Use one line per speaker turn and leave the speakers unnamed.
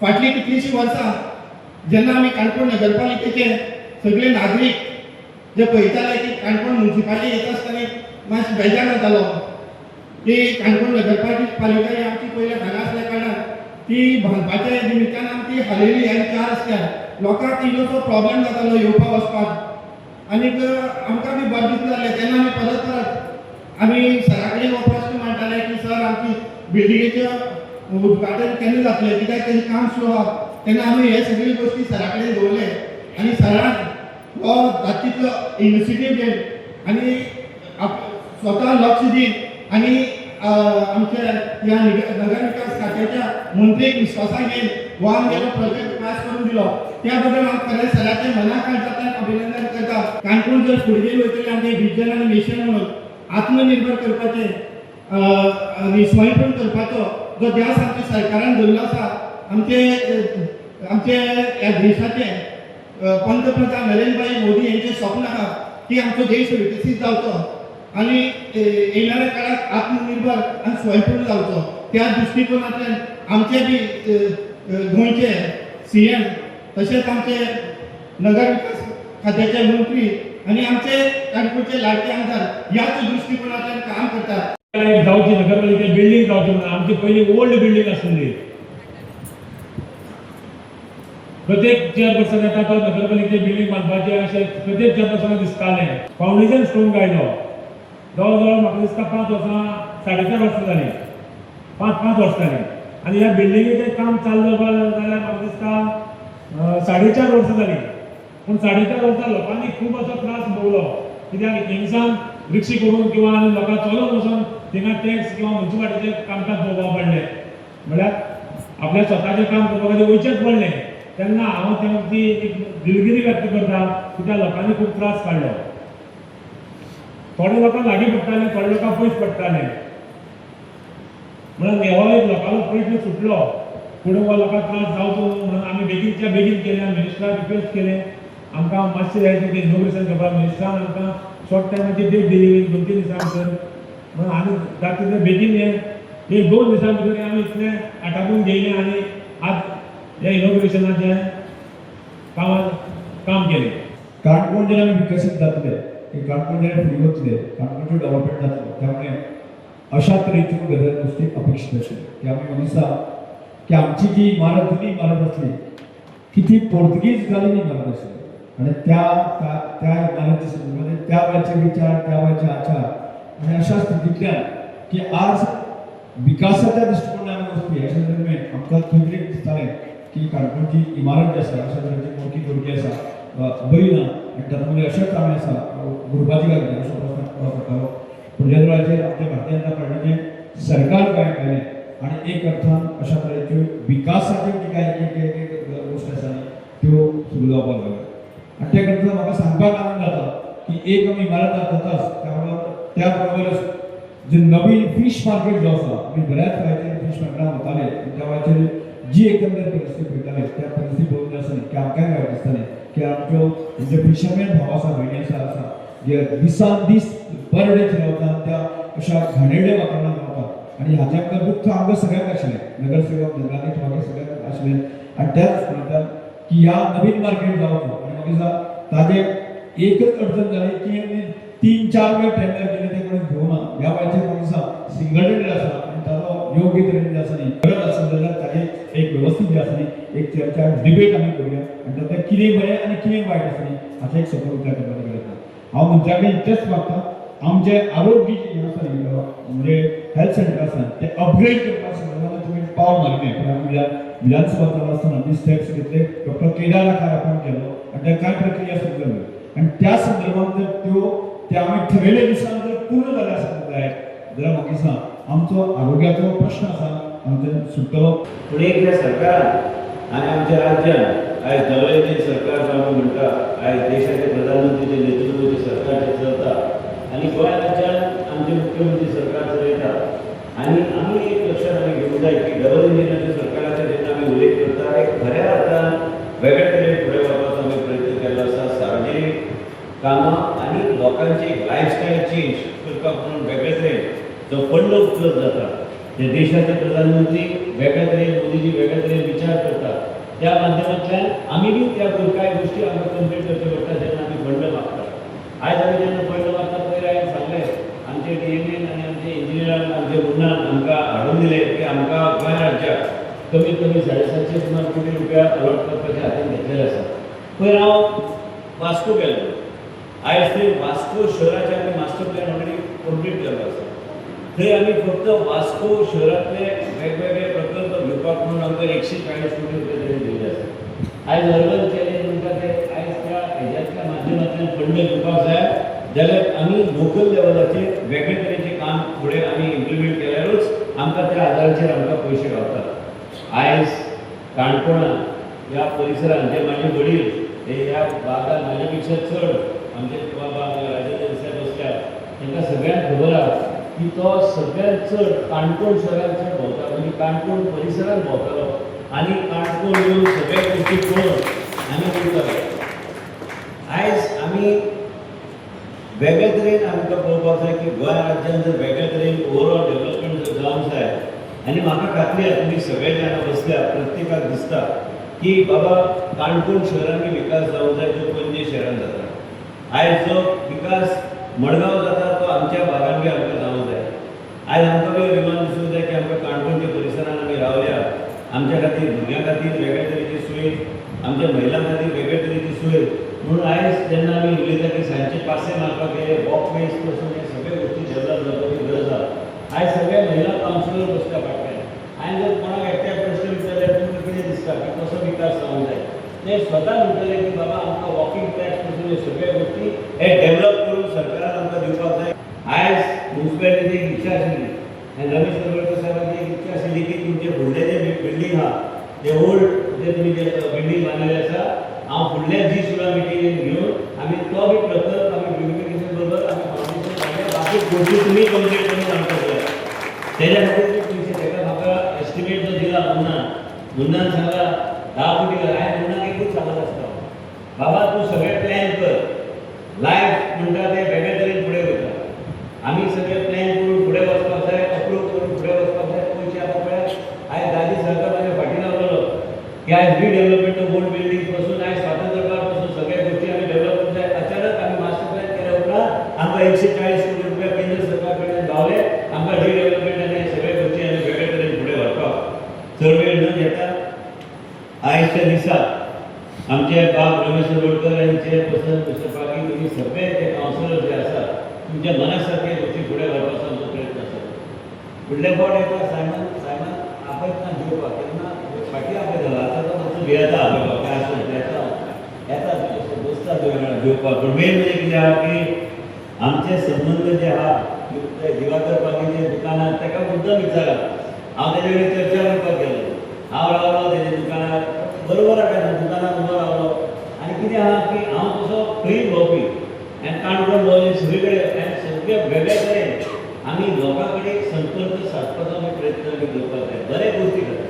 फाटलीं कितलींशीं वर्सां जेन्ना आमी काणकोण नगरपालिकेचे सगळे नागरीक जे पळयताले की काणकोण मुन्सिपालिटी येता आसतना मातशें बेजार जातालो की काणकोण नगरपालिका ही आमची पयलीं हांगा आसल्या कारणान ती बांदपाच्या निमित्तान आमची हालयली आनी चार रस्त्यार लोकांक इल्लोसो प्रॉब्लेम जातालो येवपा वचपाक आनीक आमकां बी बरें दिसना जालें. तेन्ना आमी परत परत आमी सरा कडेन हो प्रश्न मांडटाले की सर, आमची बिल्डिंगेचें उद्घाटन केन्ना जातलें, कित्याक तेजें काम स्लो आहा. तेन्ना आमी हे सगळी गोश्टी सरा कडेन दवरले आनी सरान हो जाता तितलो इनिशिएटीव घेवन आनी स्वता लक्ष दिवन आनी आमच्या ह्या नगर विकास खात्याच्या मंत्रीक विश्वासाक घेवन हो आमगेलो प्रोजेक्ट पास करून दिलो. त्या बद्दल हांव खरें सराचें मना काळजांतल्यान अभिनंदन करता. काणकोण जर फुडें गेली वयतली आमचें विजन आनी मिशन म्हणून आत्मनिर्भर करपाचें आनी स्वयंपूर्ण करपाचो जो ध्यास आमच्या सरकारान धरलो आसा, आमचे आमचे ह्या देशाचे पंतप्रधान नरेंद्रभाई मोदी यांचे स्वप्न आहा की आमचो देश विकसीत जावचो आनी येणाऱ्या काळात आत्मनिर्भर आनी स्वयंपूर्ण जावचो. त्या दृश्टिकोनांतल्यान आमचे बी गोंयचे सीएम तशेंच आमचे नगर विकास खात्याचे मंत्री आनी आमचे काणकोणचे लाडके आमदार ह्याच दृश्टिकोनांतल्यान काम करतात.
एक जावची नगरपालिका बिल्डींग जावची म्हणून. आमची पयली ओल्ड बिल्डींग आसली. प्रत्येक चेअरपर्सन येता तो नगरपालिकेची बिल्डींग बांदपाचें अशें प्रत्येक चेअरपर्सनाक दिसतालें. फावंडेशन स्टोन घायलो. जवळ जवळ म्हाका दिसता 5 वर्सां, 4.5 वर्सां जालीं, 5 5 वर्सां जालीं. आनी ह्या बिल्डिंगेचें काम चालू जाल्यार म्हाका दिसता 4.5 वर्सां जालीं. पूण 4.5 वर्सां लोकांनी खूब असो त्रास भोगलो, कित्याक हिंगसान रिक्षी करून किंवा आनी लोकांक चलोन वचून थिंगा टॅक्स किंवा मुन्सिपालिटीचें कामकाज पळोवपाक पडलें. म्हळ्यार आपल्या स्वताचें काम करपा खातीर वयचेंच पडलें. तेन्ना हांव तांची एक दिलगिरी व्यक्त करता की त्या लोकांनी खूब त्रास काडलो. थोडे लोकांक लागीं पडटाले, थोडे लोकांक पयस पडटाले. म्हणून हो एक लोकांलो प्रश्न सुटलो. फुडें हो लोकांक त्रास जावचो न्हू म्हणून आमी बेगीनच्या बेगीन केलें आनी मिनिस्टराक रिक्वेस्ट केलें, आमकां मातशें जाय तें इनॉग्रेशन करपाक. मिनिस्टरान आमकां शॉर्ट टायमाची डेट दिली, 2-3 दिसां भितर म्हणून. आमी जाता तितले बेगीन हें एक 2 दिसां भितर आमी इतलें आटापून घेयलें आनी आज ह्या इनॉग्रेशनाचें कामाक काम केलें.
काणकोण जेन्ना आमी विकसीत जातले की काणकोण जेन्ना फुडें वतले, काणकोणचें डेव्हलपमेंट जातलो, त्यामुळे अशा तरेच्यो गजाली गोश्टी अपेक्षीत आशिल्ल्यो की आमी दिसा की आमची जी इमारत, जुनी इमारत आसली की ती पोर्तुगीज कालीन इमारत आशिल्ली आनी त्या त्या त्या इमारती संदर्भात त्या वेळचे विचार, त्या वेळचे आचार आनी अशा स्थितींतल्यान की आज विकासाच्या दृश्टिकोनान आमी वचपी अशा तरेन आमकां खंय तरी दिसतालें की काणकोणची इमारत जी आसा अशा तरेची मोडकी तोडकी आसा, बरी ना आनी तातूंत अशेंच आमी आसा ग्रुपाची घातली असो प्रस्न पडटालो. पूण ज्या वेळाचेर आमच्या भारतीय जनता पार्टीचें सरकार गोंयांत आयलें आनी एक अर्थान अशा तरेच्यो विकासाच्यो जी काय एक एक एक गोश्टी आसा न्ही त्यो सुरू जावपाक लागल्यो. आनी त्या करता म्हाका सांगपाक आनंद जाता की एक आमी इमारत जाताच, त्या बरोबरच जे नवीन फीश मार्केट जो आसा, आमी बऱ्याच वेळाचेर फीश मार्केटान वताले आनी त्या वेळाचेर जी एकंदर परिस्थिती पळयताले, त्या परिस्थिती पळोवन जे आसा न्ही की आमकांय वायट दिसतालें की आमच्यो जे फिशरमॅन भाव आसा, भयणी आसा आसा जे दिसान दीस पर डे रावता, त्या अशा घाणेरड्या वातावरणांत रावतात. आनी हाचें आमकां दुख्ख आमकां सगळ्यांक आशिल्लें, नगरसेवक, नगराध्यक्ष, बाकी सगळ्यांक आशिल्लें. आनी त्याच दृश्टिकोनांतल्यान की ह्या नवीन मार्केट जावचो आनी म्हाका दिसता ताजें एकच अडचण जाली की आमी 3-4 वेळ टेंडर केले, ते कोणी घेवना. ह्या वेळाचेर म्हाका दिसता सिंगल टेंडर आसा आनी ताजो योग्य तरेन जे आसा न्ही गरज आसा जाल्यार ताजेर एक व्यवस्थीत जे आसा न्ही एक चर्चा, डिबेट आमी करुया आनी तातूंत कितें बरें आनी कितें वायट आसा न्ही हाचें एक सकयल विचार करपाची गरज ना. हांव मनशा कडेन इतलेंच मागता, आमचें आरोग्य जें आसा न्ही, म्हणजे हेल्थ सेंटर आसा, तें अपग्रेड करपा संदर्भात तुमी पावल मारिल्लें. पण आमी विधानसभा चालू आसतना आमी स्टेप्स घेतले, डॉक्टर केदार हाका अपॉयंट केलो आनी त्या कांय प्रक्रिया सुरू जाल्यो आनी त्या संदर्भात जर त्यो ते आमी ठरयल्ल्या दिसान जर पूर्ण जाले आसत जायत जाल्यार म्हाका दिसता आमचो आरोग्याचो प्रश्न आसा आमचो सुट्टलो.
पूण एक ह्या सरकारान आनी आमच्या राज्यान आयज डबल इंजीन सरकार जो आमी म्हणटा, आयज देशाचे प्रधानमंत्रीचे नेतृत्वाचें सरकार जें चलता आनी गोंय राज्यान आमचे मुख्यमंत्री सरकार चलयता. आनी आमी एक लक्षात आमी घेवंक जाय की डबल इंजिनाच्या सरकाराचेर जेन्ना आमी उल्लेख करता, एक खऱ्या अर्थान वेगळे तरेन फुडें व्हरपाचो आमी प्रयत्न केल्लो आसा. सार्वजनीक कामां आनी लोकांची एक लायफस्टायल चेंज करपाक म्हणून वेगळे तरेन जो फंड उपलब्ध जाता, ते देशाचे प्रधानमंत्री वेगळ्या तरेन, मोदीजी वेगळ्या तरेन विचार करता. त्या माध्यमांतल्यान आमी बी त्या कांय गोश्टी आमकां कंप्लीट करच्यो पडटा जेन्ना आमी फंड मागता. आयज आमी जेन्ना फंड मागता पयर हांवें सांगलें आमचे डीएमएन आनी आमचे इंजिनियरान आमचे मुन्नान आमकां हाडून दिलें की आमकां गोंय राज्याक कमीत कमी 750 सुमार कोटी रुपया अलॉट करपाचे हातीन घेतलेले आसा. पयर हांव वास्को गेल्लो. आयज थंय वास्को शहराचे आमी मास्टर प्लॅन ऑलरेडी कंप्लीट केल्लो आसा. थंय आमी फक्त वास्को शहरांतले वेगवेगळे प्रकल्प घेवपाक म्हणून आमकां 140 कोटी रुपया तांणी दिल्ले आसा. आयज अर्बन चॅलेंज म्हणटा ते आयज त्या हेज्यांतल्या माध्यमांतल्यान फंड घेवपाक जाय जाल्यार आमी लोकल लेवलाचेर वेगळे तरेचें काम फुडें आमी इम्प्लिमेंट केल्यारूच आमकां त्या आदाराचेर आमकां पयशे गावतात. आयज काणकोणां ह्या परिसरांत जे म्हाजे वडील हे ह्या भागान म्हाजे पेक्षा चड आमचे बाबा राजेंद्र देसाय बसल्यात तांकां सगळ्यांक खबर आसा की तो सगळ्यांत चड काणकोण शहरांत चड भोंवता, म्हणजे काणकोण परिसरांत भोंवतालो आनी काणकोण येवन सगळे गोश्टी पळोवन आनी वयतालो. आयज आमी वेगळे तरेन आमकां पळोवपाक जाय की गोंय राज्यान जर वेगळे तरेन ओवरऑल डेव्हलपमेंट जर जावंक जाय आनी म्हाका खात्री आसा तुमी सगळे जाणां बसल्या प्रत्येकाक दिसता की बाबा काणकोण शहरांनी विकास जावंक जाय जो पणजे शहरान जाता. आयज जो विकास मडगांव जाता तो आमच्या भागान बी आमकां जावंक जाय. आयज आमकां बी अभिमान दिसूंक जाय की आमकां काणकोणच्या परिसरान आमी रावल्या, आमच्या खातीर भुरग्यां खातीर वेगळे तरेची सोय, आमच्या महिलां खातीर वेगळे तरेची सोय. म्हणून आयज जेन्ना आमी उलयता की सांजचे पासे मारपाक गेले वॉकवेज पासून हे सगळे गोश्टी डेव्हलप जावपाची गरज आसा. आयज सगळे महिला कावन्सिलर बसल्या फाटल्यान हांवें जर कोणाक एकट्याक प्रश्न विचारल्यार तुमकां कितें दिसता की कसो विकास जावंक जाय, ते स्वता म्हणटले की बाबा आमकां वॉकिंग ट्रॅक्स पासून हे सगळे गोश्टी हे डेव्हलप करून सरकारान आमकां दिवपाक जाय. आयज म्युनिसिपालिटीची एक इच्छा आशिल्ली आनी रमेश तलवडकर साहेबाची एक इच्छा आशिल्ली की तुमचे फुडले जे बिल्डींग आहा ते ओल्ड जे तुमी जे बिल्डींग बांदलेले आसा हांव फुडल्या जी सुद्दां मिटिंगेन घेवन आमी तो बी प्रकल्प आमी ब्युटिफिकेशन बरोबर आमी फावंडेशन काडलें, बाकी गोश्टी तुमी कंप्लीट करून आमकां दियात. तेज्या खातीर ते पयशे ताका म्हाका एस्टिमेट जो दिला मुन्नान, मुन्नान सांगला 10 कोटी. हांवें मुन्नाक एकूच सांगत आसता, बाबा तूं सगळें प्लॅन कर, लायफ म्हणटा तें वेगळे तरेन फुडें वयता. आमी सगळे प्लॅन करून फुडें वचपाक जाय, अप्रूव करून फुडें वचपाक जाय. पयशे आतां पळयात आयज दादी सरकार म्हाज्या फाटीं लागलेलो की आयज रिडेवलपमेंट ऑफ ओल्ड बिल्डींग पासून आयज स्वातंत्र्य पासून सगळ्या गोश्टी आमी डेव्हलप करूंक जाय. अचानक आमी मास्टर प्लॅन केल्या उपरांत आमकां 140 कोटी रुपया केंद्र सरकार कडल्यान गावले. आमकां रिडेवलपमेंट आनी सगळ्या गोश्टी आमी वेगळे तरेन फुडें व्हरपाक चड वेळ न घेता आयच्या दिसा आमचे बाब रमेश तलवडकर आनी चेअरपर्सन मिस्टर पागी तुमी सगळे जे कावन्सिलर जे आसा तुमच्या मना सारखे गोश्टी फुडें व्हरपाचो आमचो प्रयत्न आसा. फुडले फावट येता सायमन, सायमन आपयतना जेवपाक तेन्ना फाटीं आपयतालो, आतां तो मातसो भियेता आपयपाक, काय आसूं येता येता बसता तुज्या वांगडा जेवपाक. पूण मेन म्हणजे कितें आहा की आमचे संबंद जे आहा ते दिवाकर पागीचे दुकानार ताका मुद्दम विचारा, हांव तेजे कडेन चर्चा करपाक गेलो, हांव रावलो तेजे दुकानार बरोबर आहा दुकानार उबो रावलो आनी कितें आहा की हांव तसो खंय भोंवपी आनी काणकोण भोंवले सगळे कडेन आनी सगळे वेगळे तरेन आमी लोकां कडेन संपर्क सादपाचो आमी प्रयत्न आमी करपाक जाय बरे गोश्टी खातीर.